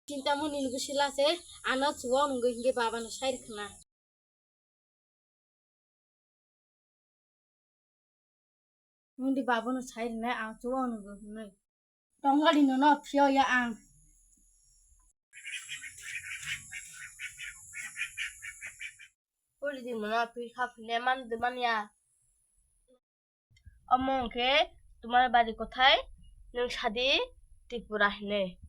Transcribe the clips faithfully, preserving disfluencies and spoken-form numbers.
Chintamoni ni bwsla se ano chuwa nungwi hingke baba no sai rwkhna. Nungdi baba no sai rwnai ang chuwa nungwi hwnwi. Tongali no no phiyo ya ang. Puri di mona phi kha phine man de man ya. Omo hwnkhe tumar bari kothai nwng sadi Tripura hine.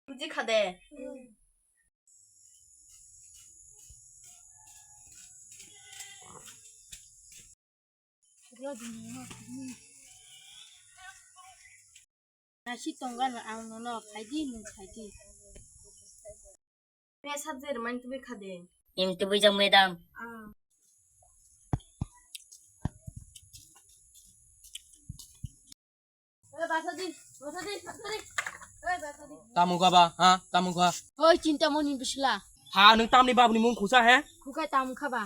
Buji kha de? Nasi tongga no ang nono khaidi nwng khaidi. Me subject mani tubui kha de. Im tubui jang madam. Ah. Oi, basa di, basa di, basa di. Oi, basa di. Tamung kha ba, ha? Tamung kha. Oi, Chintamoni bwsla. Ha, nwng tamni babuni mung khusa, he? Khukai tamung kha ba.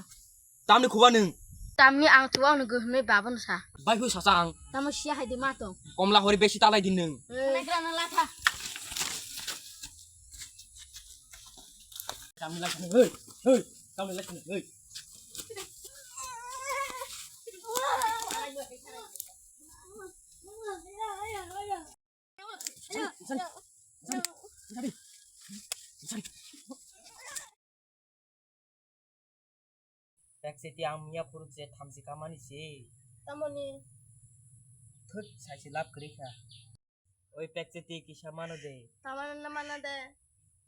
Tamni khuba nwng? Tamni ang chuwa nwng gwnwi baba no sa. Bai hui sasa ang. Tamo siya hai di ma tong. Komla hori besi talai di nwng. Oi. Khana grana latha. Tamni lai khana, hei, hei, tamni lai khana, hei. Pekcheti ang miya phuru je thamchi kamani se. Tamoni? Thut, saisi lab kwrwi kha. Oi Pekcheti kisa mano de. Tamano na mana de.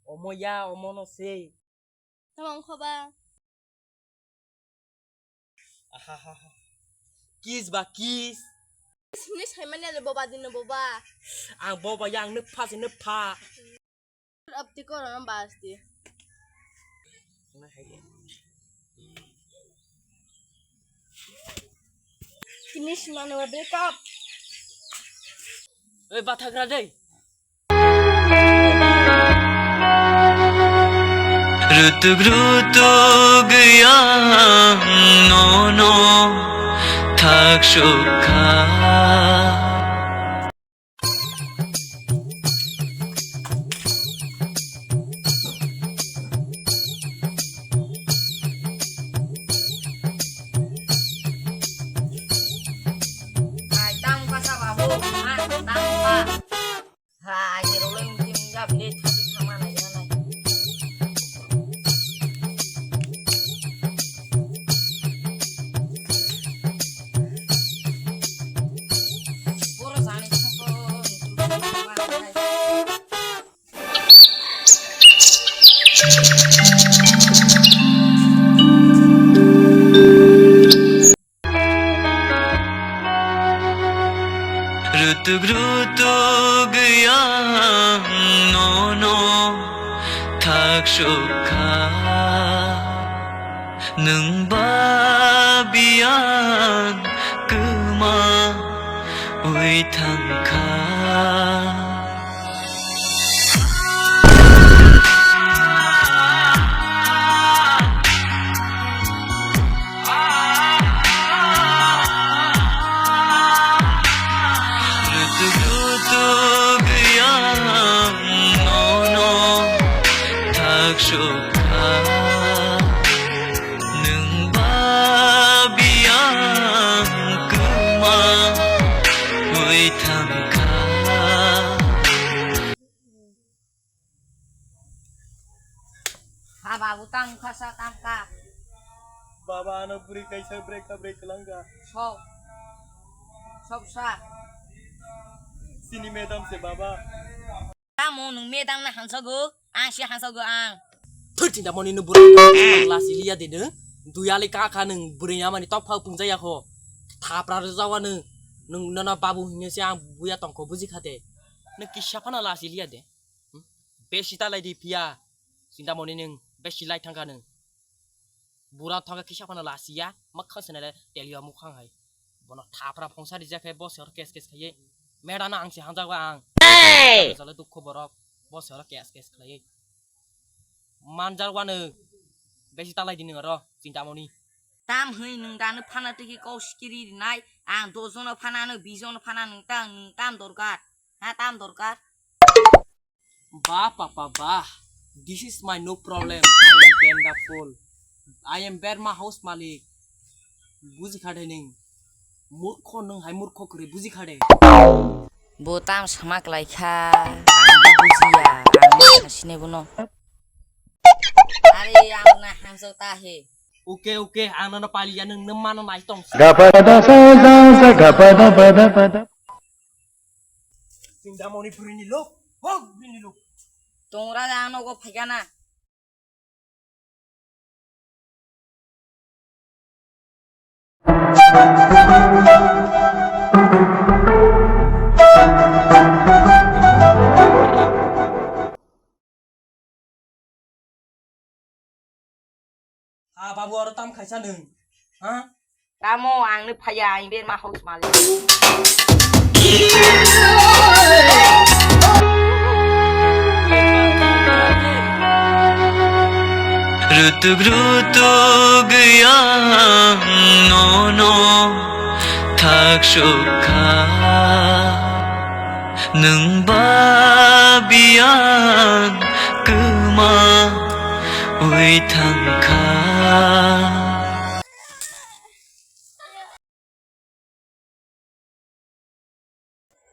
Omo ya, omo no se. Tamo wngkha ba? Ahahaha. Kiss ba, kiss. Sini saimanya le boba dino boba. Ang boba ya, ang nukpha se nukpha. Abdi koro no bas di. Kini simano break up. Oi, bathagra dei. Rutuk rutuk yang nono thak sukha. Ai, tamo kasa babu, ma, tamo ka. Hai, rolling team ya, bile thadi thama na ya na. Boro jani sako. Rutuk rutuk yang nono thak sukha. Nwng ba biyang kwma ui thangkha. Rutuk rutuk yang nono thak sukha. Nwng ba biyang kwma ui thangkha. Ha babu, tamo kasa tamo ka. Baba, ano bwrwi kaisa break up break kwlangkha. Sok. Sok sa. Sini madam se baba. Tamo nwng madam na hansago, ang se hansago ang. Thwi, Chintamoni nwng bwrwi lasi liya de nwng. Duyali kakha nwng bwrwi amani topha pungjaya kho. Thapra rwjawa nwng. Nwng nono babu hinwi se ang buya tongkho buji kha de. Nwng kisa phano lasi liya de. Hmm? Besi talai di phiya. Chintamoni nwng besi lai thangkha nwng. Bura thangkha kisa phano lasiya, mwkhang senale teliya mukhang hai. Bono thapra phongsa rijak khe bo se oro kes kes khaiye. Meda no ang se hanjago ang. Hey! Jalo dukhu borok, bo se oro kes kes khlaiye. Manjak wano besi talai di nwng oro, Chintamoni. Tam hwnwi nwng dano phana twi khe kok sikiri rinai. Ang dos jono phana, nwng bis jono phana, nwng ta, nwng tam dorkar? Ha, tam dorkar? Bah, papa, bah. This is my no problem. I am Genda Paul. I am Berma house malik. Buji kha de nwng. Murkho nwng hai murkho kwrwi buji kha de. Bo tam sama klai kha. Ang bo bujiya. Ang ma sasine bono. Are ang na hamjak ta he. Oke, oke, ang nono paliya, nwng, nwng mano nai tong. Gapada sa sa sa gapada pada pada. Sing da moni puri ni lok, hok bini lok. Tongra da ang nogo phaikana. Ha, babu, aro tam khaisa nwng? Ha? Tamo, ang nwng phaya, ang Berma house malik. Rutuk rutuk yang nono thak sukha. Nwng ba biyang kwma wi thangkha.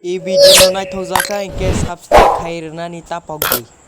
E video no naithok jakha hinkhe subscribe khai rwnani ta pokdi.